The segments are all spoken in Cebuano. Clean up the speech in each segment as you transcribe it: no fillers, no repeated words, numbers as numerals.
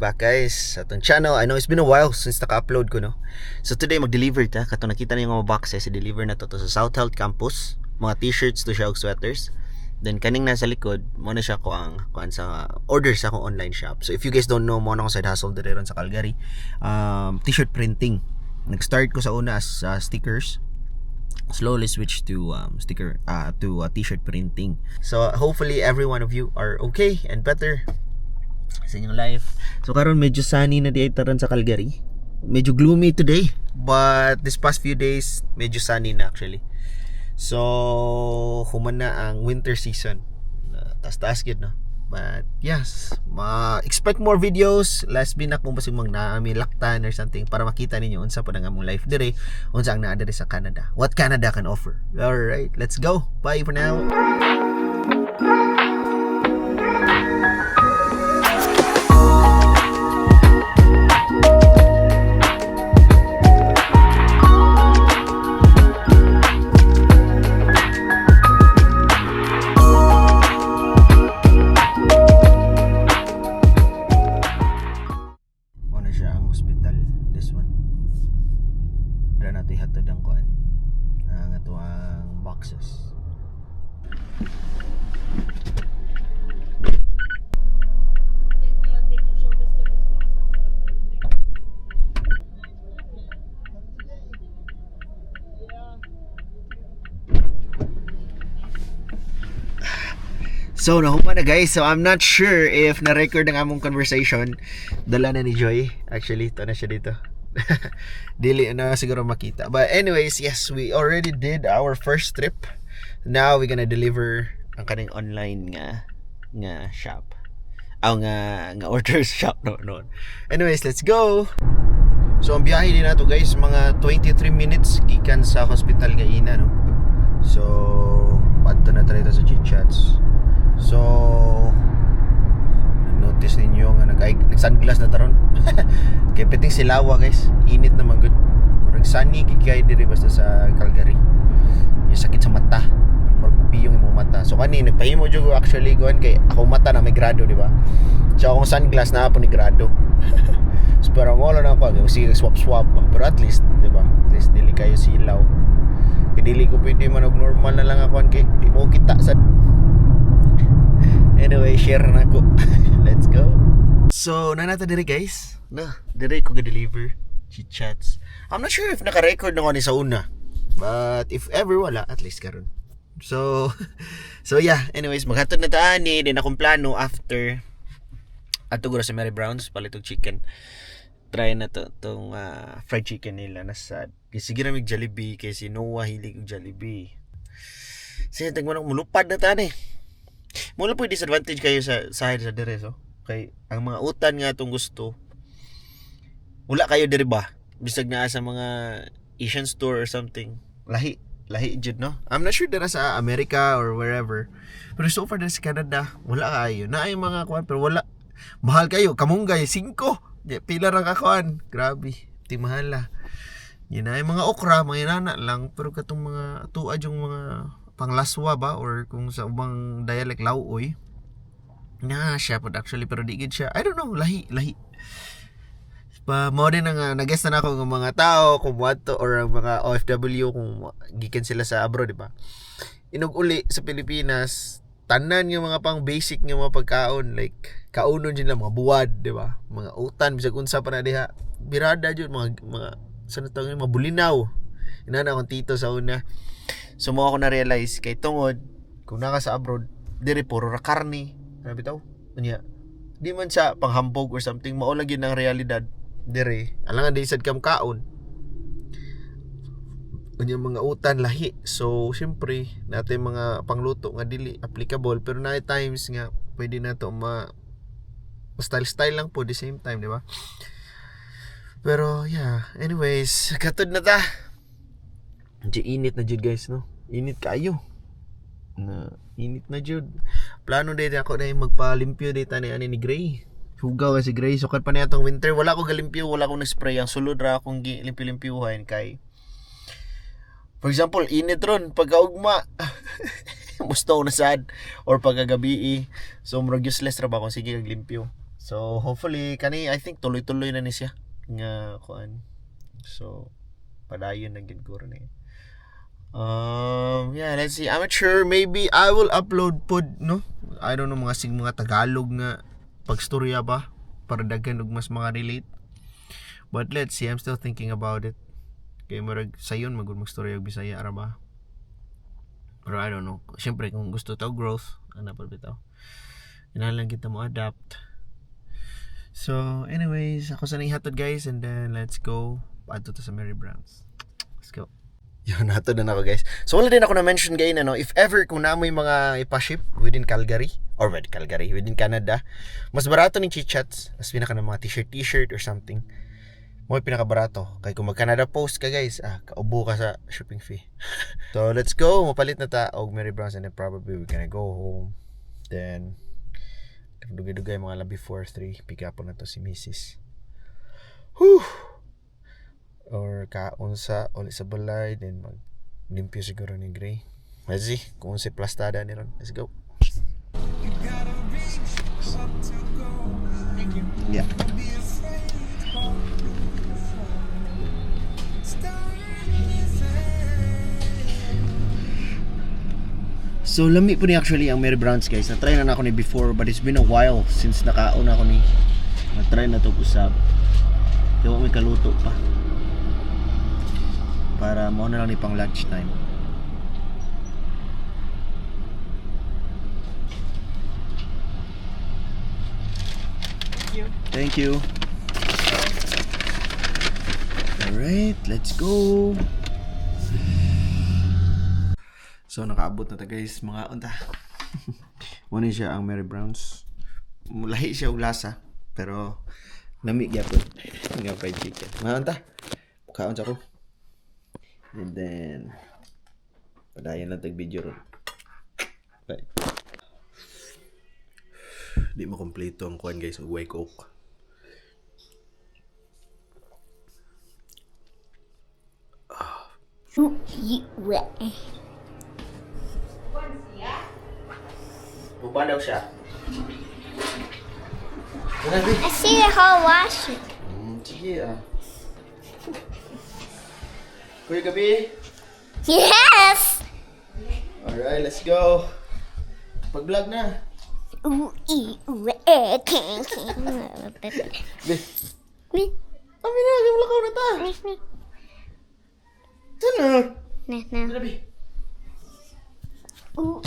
Welcome back, guys, sa atong channel. I know it's been a while since naka-upload ko, no? So today mag-deliver ta. Kato nakita na yung mga boxes, i-deliver na to sa South Health Campus. Mga t-shirts to siya og sweaters. Then kaning nasa likod, mo na siya ko ang kuan sa order sa akong online shop. So if you guys don't know, mo na akong side hustle dire ron sa Calgary. T-shirt printing. Nag-start ko sa una as stickers, slowly switch to sticker to t-shirt printing. So hopefully every one of you are okay and better sa inyong life. So karon medyo sunny na di taran sa Calgary. Medyo gloomy today, but this past few days medyo sunny na actually. So human na ang winter season. Taas-taas gyud, no. But yes, ma-expect more videos. Last bin na kung basig mag naami laktan or something para makita ninyo unsa pa ang among life dire, unsa ang naa dire sa Canada. What Canada can offer. All right, let's go. Bye for now. Mao na siya ang hospital, this one. Dira nato ihatod ang kuan. Ang ato ang boxes. They can show this to his boss and stuff. So, nahuman na, guys. So, I'm not sure if na-record ang among conversation. Dala na ni Joy. Actually, ito na siya dito. Dili na siguro makita. But anyways, yes, we already did our first trip. Now, we're gonna deliver ang kaning online nga shop. Aw nga order shop, no. Anyways, let's go. So, ang biyahe din nato, guys, mga 23 minutes gikan sa hospital nga ina, no. So, padto na tayo sa Chitchats. So, notice ninyo nga nag sunglass na taron. Kay piting silawa, guys. Init na man gud. Murag sunny gid kay diri basta sa Calgary. Yung sakit sa mata. Murag piyong imong mata. So kani nagpahimo jud ko actually kuan kay akong mata na may grado, di ba? So akong sunglass na po ni grado. So, pero mo na ako, sige swap swap. Pero at least, di ba? At least dili kayo silaw. Kay dili ko pwede man og normal na lang ako kay di mo kita sa. Anyway, share na ako. Let's go. So, nanata dire, guys. Na, dire ko ga-deliver chit-chats. I'm not sure if naka-record na ko ni sa una. But if ever wala, at least karon. So yeah, anyways, maghatod na ta ani din akong plano after ato guro sa Mary Brown's palit og chicken. Try na to tong fried chicken nila na sad. Kasi sige na mig Jollibee kay si Noah hilig og Jollibee. Sige, tagmo na mulupad na ta ani. Mula po yung disadvantage kayo sa side sa dire so. Kay ang mga utan nga atong gusto wala kayo dire ba? Bisag naa sa mga Asian store or something. Lahi, lahi jud, no. I'm not sure dira sa America or wherever. Pero so far dira sa Canada, wala kayo. Naay mga kuan pero wala. Mahal kayo, kamunggay 5. Di, pila ra ka kuan. Grabe, ti mahal la. Yun na, yung mga okra, mga inana lang, pero katong mga tuad yung mga panglaswa ba or kung sa ubang dialect lauoy na siya pod actually, pero di gid siya, I don't know, lahi lahi pa mo din ang nag-guess na ako ng mga tao kung what or ang mga OFW kung gikan sila sa abroad, di ba, inog uli sa Pilipinas, tanan yung mga pang basic nga mga pagkaon, like kaunon sila mga buwad, di ba, mga utan, bisag unsa pa na diha, birada jud, mga sa na tawag yun, mga bulinaw, inana akong tito sa una. So mo ako na-realize kay tungod kung naka sa abroad dire puro ra karne, ano bitaw unya, di man sa panghambog or something, mao lagi ang realidad dire, alangan di sad kam kaon unya mga utan lahi. So syempre natin mga pangluto nga dili applicable, pero na times nga pwede na to ma style style lang po the same time, di ba? Pero yeah, anyways, katod na ta. Medyo init na jud, guys, no. Init kayo na, init na jud. Plano din ako na yung magpalimpyo dito ni ani ni Gray. Hugaw kasi Gray. Sukad pa niya atong winter, wala ko galimpyo, wala ko nag-spray. Ang sulod ra akong limpyo-limpyuhan kay for example, init ron pagkaugma. Musto na sad or pagkagabi. So murag useless ra ba kung sige kag limpyo. So hopefully kani, I think tuloy-tuloy na ni siya nga kuan. So padayon na gid guro ni. Yeah, let's see. I'm not sure, maybe I will upload pod, no. I don't know, mga sig mga Tagalog nga pagstorya ba para daghan og mas mga relate. But let's see, I'm still thinking about it. Kay murag sayon magud magstorya og Bisaya ra ba. Pero I don't know. Siyempre kung gusto ta og growth, ana pa bitaw. Kinahanglan kita mo adapt. So, anyways, ako sa ihatod, guys, and then let's go. Adto ta sa Mary Brown's. Let's go. Yun, hatod na nako, guys. So wala din ako na-mention guys, ano, if ever kung namoy mga ipa-ship within Calgary, or within Calgary, within Canada, mas barato ni Chitchats, mas pinaka ng mga t-shirt, t-shirt or something. Mo pinakabarato. Kay kung mag-Canada Post ka, guys, ah, kaubo ka sa shipping fee. So let's go, mapalit na ta og Mary Brown's and then probably we're gonna go home. Then, dugay-dugay mga labi 4, 3, pick up na to si Mrs. Whew! Or kaon sa uli sa balay, then mag limpyo siguro ni Gray. Let's see kung unsay plastada ni ron. Let's go. Thank you. Yeah. So lami po ni actually ang Mary Brown's, guys. Na-try na nako ni before, but it's been a while since nakaon ako ni. Na-try na to usab. Kaya may kaluto pa. Para mo na lang ni pang lunch time. Thank you. Thank you. Alright, let's go. So nakaabot na ta, guys, mga unta. Muna siya ang Mary Brown's. Mulahi siya og lasa, pero nami gyapon nga fried chicken. Mga unta. Kaon sa ko. And then padayon lang tag video ron. Bye. Di mo kompleto ang kuan, guys, og white coke. Ooh, ye, wet. Buba daw siya. I see the whole washing. Sige ah. Kuya Gabi? Yes! Alright, let's go. Pag-vlog na. Ooh, ee, ooh, eh, k, k. Be. Me, Ami na, gamla na ta. Me, me. Ito na. Na, na. Ito na, Bi. Ooh.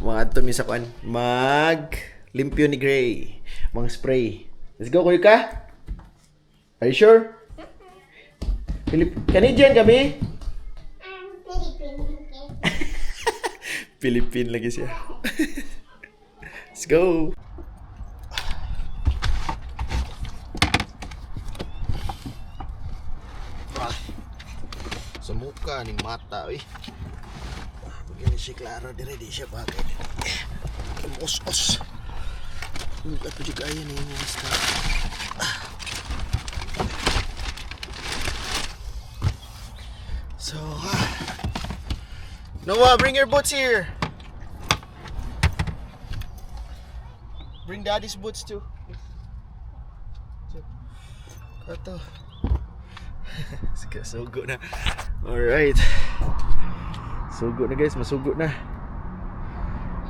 Mga ato mi sa kuan. Mag limpyo ni Gray. Mga spray. Let's go, Kuya ka? Are you sure? Canadian kami? I'm Philippine. Philippine lagi siya. Let's go. Ah. Sa muka ni mata, uy. Pag si Clara dire, di siya bagay. Os-os. At pwede kaya na yung mga stuff. So, ah. Noah, bring your boots here. Bring daddy's boots too. Ito. Sige, sugo na. Alright. Sugo na, guys, masugo na.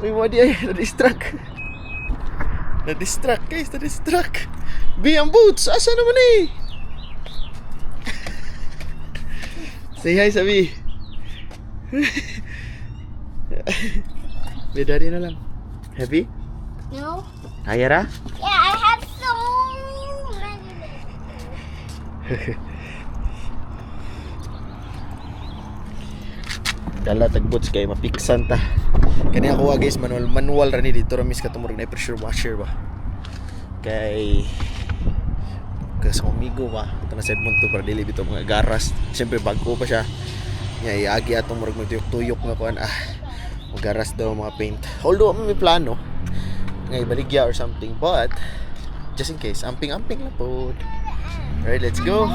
Uy, wadi ay, na-distract. Na-distract, guys, na-distract. Bi, ang boots! Asa naman eh? Say hi, Sabi. Bi, daddy na lang. Happy? No? Kaya ra? Yeah, I have so many. Dala tag boots kay mapiksan ta. Kani ako guys, manual manual ra ni dito ra mis katumurag na pressure washer ba. Kay kasi amigo ba ito na sa Edmonton para dili bitaw mga garas. Siyempre bago pa siya. Nya iagi atong murag magtuyok-tuyok nga kuan ah. Magaras daw mga paint. Although may plano nga ibaligya or something, but just in case, amping-amping lang po. Alright, let's go.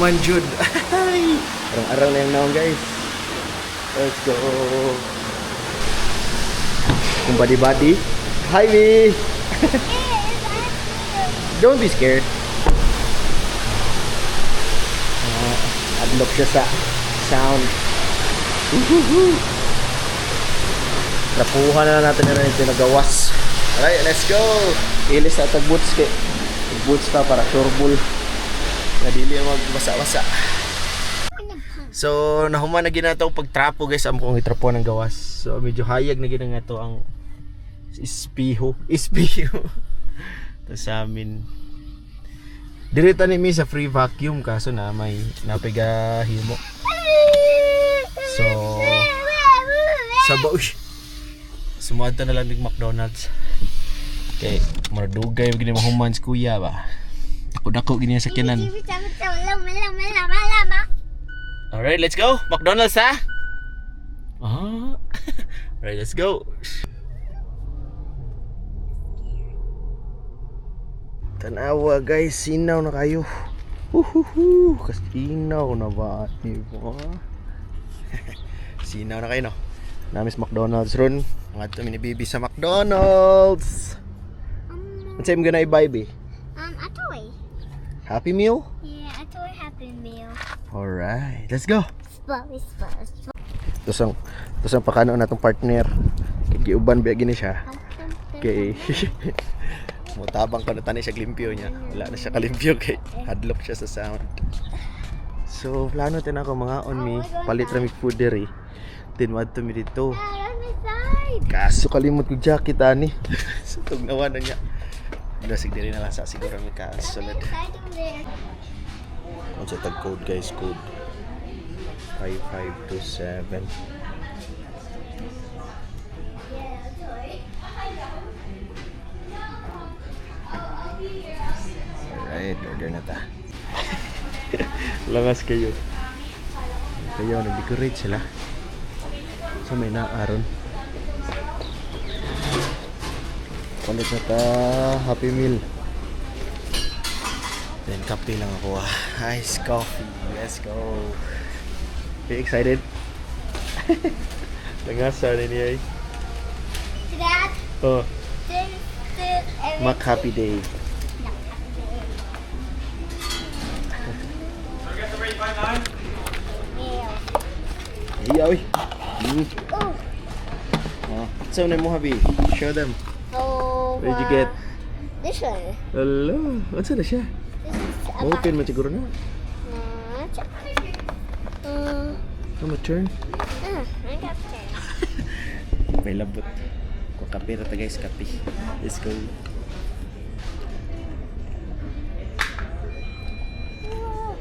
Nahuman jud. Ay! Arang-arang na yung naong, guys. Let's go. Kung body-body. Hi, me! Don't be scared. Adlok siya sa sound. Woohoo! Trapuhan na natin na rin nagawas. Alright, let's go! Ilis na tag boots kay. Boots ta para sure bull. Nadili ang magbasa-basa. So, nahuman na ginato ang pagtrapo, guys, amo kong itrapo ng gawas. So, medyo hayag na gina nga to ang ispiho. Ispiho. Tapos sa amin, direta ni mi sa free vacuum kaso na may napiga himo. So, sa ba uy. Sumuadto na lang mig McDonald's. Kay mardugay gini mahuman si kuya ba. Dako dako gini sa sakyanan. Alright, let's go. McDonald's ha? Ah. Alright, let's go. Tanawa, guys, sinaw na kayo. Uhuhu, kasinaw na ba? Diba? Sinaw na kayo, no? Namis McDonald's ron. Mga ito, mini sa McDonald's. What's I'm gonna buy, be? A toy. Happy Meal? Yeah, a toy Happy Meal. Alright, let's go. Slowly, slowly, slowly. Tapos ang pakano na tong partner. Kay giuban ba gini siya. Kay mutabang ko na tani siya limpyo niya. Wala na siya kalimpyo kay hadlok siya sa sound. So, plano tin ako mga on mi palit ra mig food diri. Then madto mi dito. Dad, on my side. Kaso kalimot ko jacket ani. Sa tugnawan na niya. Dasig diri na lang sa siguro mi ka sulod. Side over there. Unsa tag code, guys, code 5527. Yeah, a toy. Alright, order na ta. Langas kayo. Kayo, nag-decorate sila. Sa may naaron. Palit na ta, Happy Meal. Then kape lang ako ah. Ice coffee. Let's go. Are you excited? Langas sa niya eh. Dad, Oh, this, everything. Mac Happy Day. No, Happy Day. Meal. Iya, uy. Oh. Oh. So, na mo, Habi? Show them. Oh. What did you get? This one. Hello. What's na siya? This is a Open mo siguro na. No, check. Come turn. I got ten. May labot. Kung kape ra ta, guys, kape. Let's go. Oh.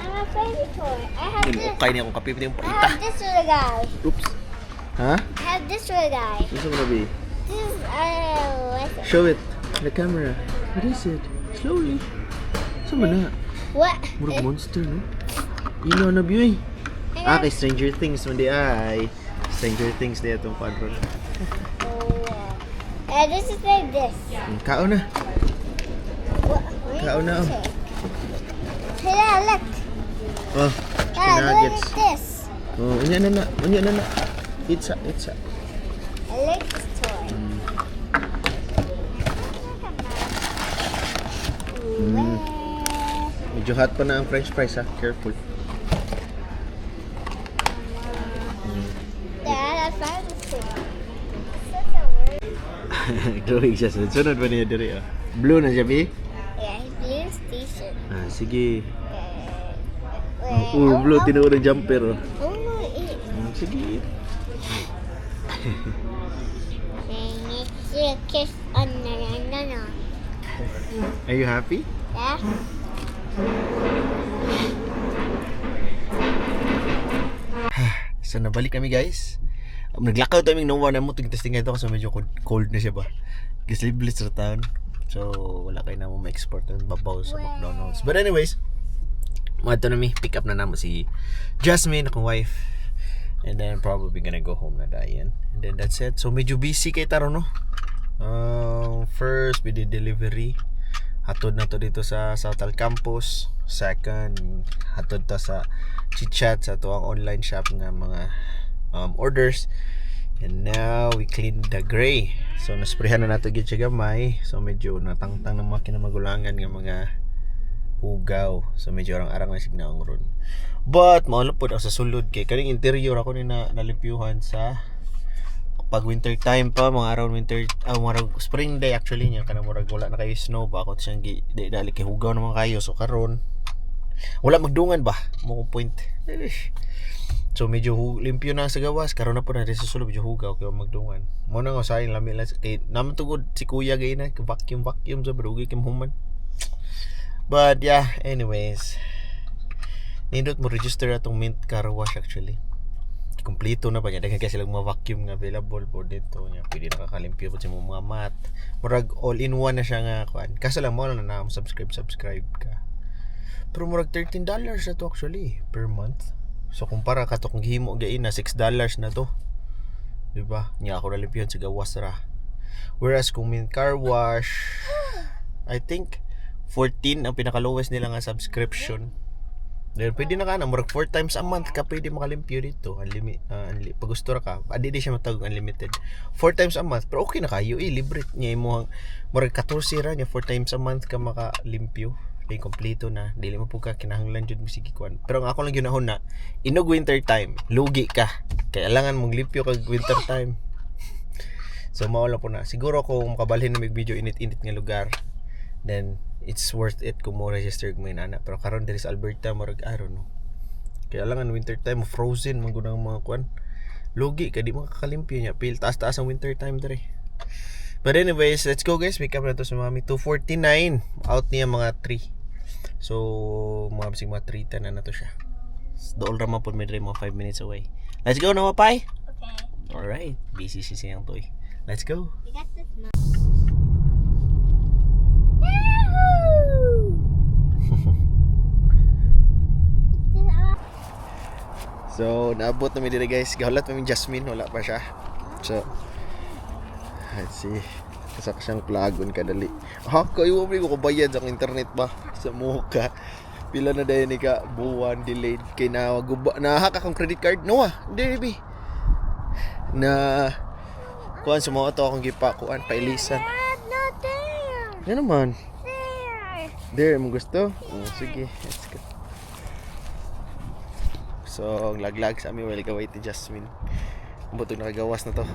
I'm a baby toy. I have Yun, this. okay niya akong kape, pati yung I paita. have this little guy. Oops. Ha? I have this little guy. Gusto mo na, Bi? This is what's it? Show it. The camera. What is it? Slowly. Sa man na? What? Murag monster, no? Ino na, Bi, uy. Ah, kay Stranger Things man di ay. Stranger Things di atong kwadron. Oh, this is like this. Kaon na. What? Wait, Kaon na, oh. Hey, Dad, look. Oh, Dad, chicken look nuggets. at this. Oh, unya na na. Unya na na. Itsa, itsa. I like this toy. Look at that. Medyo hot pa na ang french fries ha. Careful. Dad, I found this thing. Is this a word? Drawing siya. Sunod ba niya diri ah? Blue na siya, Bi? Yeah, blue station. Ah, sige. Okay. Oh, blue tinuod ang jumper oh. I wanna eat. Sige. And it's a kiss on the no no. Are you happy? Yeah. So nabalik kami, guys. Naglakaw tayo ming no one mo testing ito kasi medyo cold, cold na siya ba. Gislibless sa town. So wala kayo na mo ma-export ng babaw sa McDonald's. But anyways, mga na mi, pick up na namo si Jasmine, akong wife. And then probably gonna go home na dayon. And then that's it. So medyo busy kay taro, no. First we did delivery. Hatod na to dito sa South Campus. Second, hatod ta sa Chitchat sa atoang online shop nga mga orders. And now we clean the gray. So nasprayhan na nato gyud siya gamay. So medyo natangtang ng mga kinamagulangan nga mga hugaw. So medyo arang-arang na signaong ron. But mao lang pod ang sa sulod kay kaning interior ako ni na nalimpyuhan sa pag winter time pa, mga around winter, mga spring day actually niya, kanang murag wala na kayo snow ba, ako siyang gi di dali kay hugaw naman kayo, so karon wala magdungan ba mo kong point. Eh. So medyo limpyo na sa gawas, karon na po na sa sulod medyo hugaw kay wa magdungan mo na nga sayang lami lang kay naman tugod si kuya gay na vacuum vacuum sa barugi kay human. But yeah, anyways, nindot mo register atong Mint Car Wash. Actually kompleto na pa niya, daghan kasi silang mga vacuum nga available po dito niya, pwede nakakalimpyo po sa mga mat, murag all in one na siya nga kuan. Kaso lang mo na na subscribe subscribe ka, pero murag $13 na to actually per month. So kumpara kato kung gihimo gain na $6 na to, di ba niya, ako nalimpyuhan sa gawas ra, whereas kung Mint Car Wash, I think 14 ang pinaka lowest nila nga subscription. Then pwede na ka na murag 4 times a month ka pwede makalimpyo dito. Unlimi, pag gusto ra ka, adi di siya matawag unlimited. 4 times a month, pero okay na kayo eh, libre niya imong murag 14 ra niya 4 times a month ka makalimpyo. Kay kompleto na, dili mo pud ka kinahanglan jud mo sige kuan. Pero ang ako lang ginahon na, inog winter time, lugi ka. Kailangan mong limpyo kag winter time. So mao lang po na. Siguro kung makabalhin na mig video init-init nga lugar, then it's worth it kung mo register mo inana. Pero karon diri sa Alberta murag, I don't know. Kailangan winter time, frozen man gud ang mga kuan. Lugi ka, di mo kakalimpyo niya. Pil taas-taas ang winter time diri. But anyways, let's go, guys. Make up na to sa mami. 2:49. Out niya mga 3. So, mga bisig mga 3:10 na na to siya. Dool ra man po may diri, mga 5 minutes away. Let's go na, mapay. Okay. Alright. Busy si siyang toy. Let's go. We got this now. Yahoo! This So, naabot na mi diri, guys. Gahulat mi Jasmine, wala pa siya. So, let's see. Asa ka siyang plagon kadali. Ha, kayo mo ko bayad sa akong internet ba? Sa muka. Pila na dayon ni ka buwan delayed kay na guba na hack akong credit card. No ah, hindi bi. Na kuan sa mga to akong gipa kuan pailisan. Dad, not there. Ano naman? There. There, mo gusto? Oh, sige, let's go. So, ang laglag sa amin, while wait ni Jasmine. Butog nakagawas na to.